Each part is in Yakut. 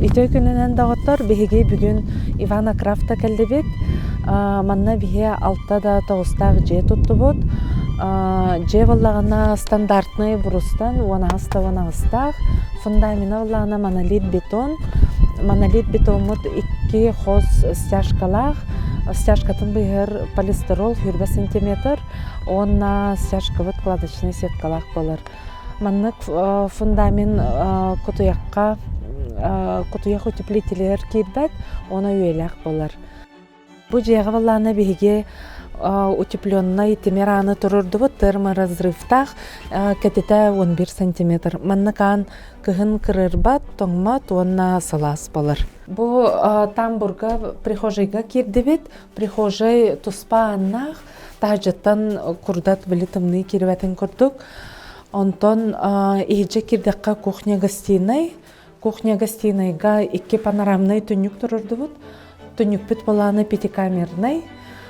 Үтүө күнүнэн доҕоттор, биһиги бүгүн Ивана Крафта кэллибит. Манна биһи алта да тоҕустаах дьиэ туттубут. Дьиэ буоллаҕына стандартный брустан 18 да 18-таах, фундамена буоллаҕына монолит бетон. Монолит бетоммут икки хос стяжкалаах, стяжкатын быыһыгар полистирол 20 сантиметр уонна стяжкабыт кладочный сеткалаах буолар. Маннык фундамент кутуйахха кутуйах утеплителигэр киирбэт уонна үйэлээх буолар. Бу дьиэҕэ буоллаҕына биһиги утепленнай тимир ааны туруордубут, терморазрывтаах, кэтитэ 11 сантиметр. Маннык аан кыһын кырыырбат, тоҥмот уонна сылаас буолар. Бу тамбурга прихожайга киирдибит. Прихожай туспа ааннаах, таһырдьаттан курдат били тымныы киирбэтин курдук. Онтон иһирдьэ киирдэххэ кухня-гостиный. Кухня-гостиныйга икки панорамнай түннүк турурдубут. Түннүкпүт былаана пятикамернай.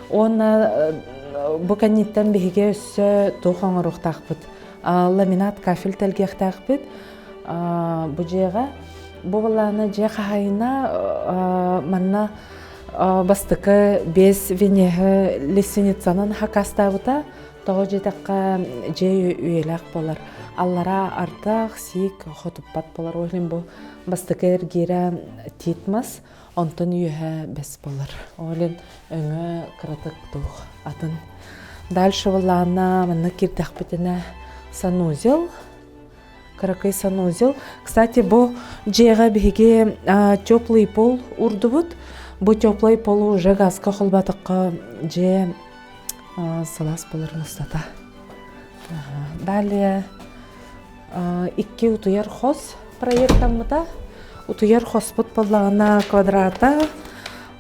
Уонна бу кэнниттэн биһиги өссө туох оҥоруохтаахпыт? Ламинат кафель тэлгиэхтээхпит бу дьиэҕэ. Бу былаана дьиэ хаһайына манна Бастакы биэс венеһы лиственницанан хакастаабыта, тоҕо диэтэххэ дьиэ үйэлээх буолар. Аллараа ардах, сиик хотуппат буолар. Ол иһин бу бастакы эргиирэ тиит мас, онтон үөһэ бэс буолар. Ол иһин өҥө кыратык туох атын. Дальше буоллаҕына манна киирдэхпитинэ санузел Кыракый санузел. Кстати, бу дьиэҕэ биһиги теплый пол урдубут. Бу теплый полу уже газка холбатыкка дьиэ сылаас боларын устата. Далее икки утуйар хос проекттаммыта. Утуйар хоспут буоллаҕына квадрата,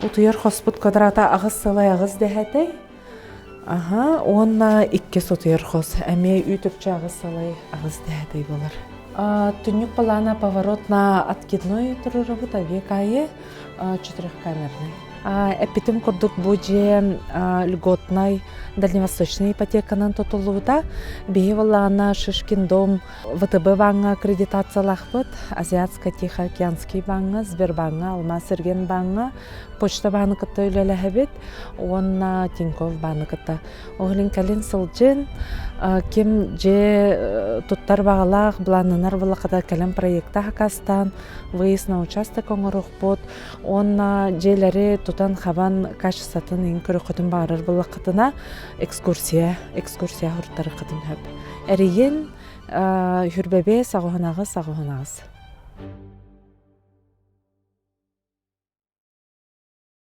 утуйар хоспут квадрата аҕыс сылай аҕыс дэһэтэй. Аһа, уонна иккис утуйар хос эмиэ үүт-үкчү аҕыс салай аҕыс дэһэтэй буолар. Түннүк былаана поворот на откидной туруорабыт авиак аайы четырехкамерный. Эппитим курдук бу дьиэ льготнай дальневосточный ипотеканан тутуллубута. Биһи буоллаҕына Шишкин дом ВТБ бааҥҥа аккредитациялаахпыт, Азиатско-Тихоокеанский бааҥҥа, Сбербааҥҥа, Алмаас Эрген бааҥҥа, Почта бааны кытта үлэлэһэбит уонна Тинькофф бааны кытта. Ол иһин кэлин сылдьын, ким дьиэ туттар баҕалаах, былааннанар буоллаххына кэлэн проекта хакастаан, выезд на участок оҥоруохпут уонна дьиэлэри тутан-хабан качествотын иҥ көрүөххүтүн баҕарар буоллаххытына экскурсия, экскурсия оҥортарыаххытын сөп. Эрийин, хүрбэбиэс, аҕыһын аҕыс, аҕыһын аҕыс.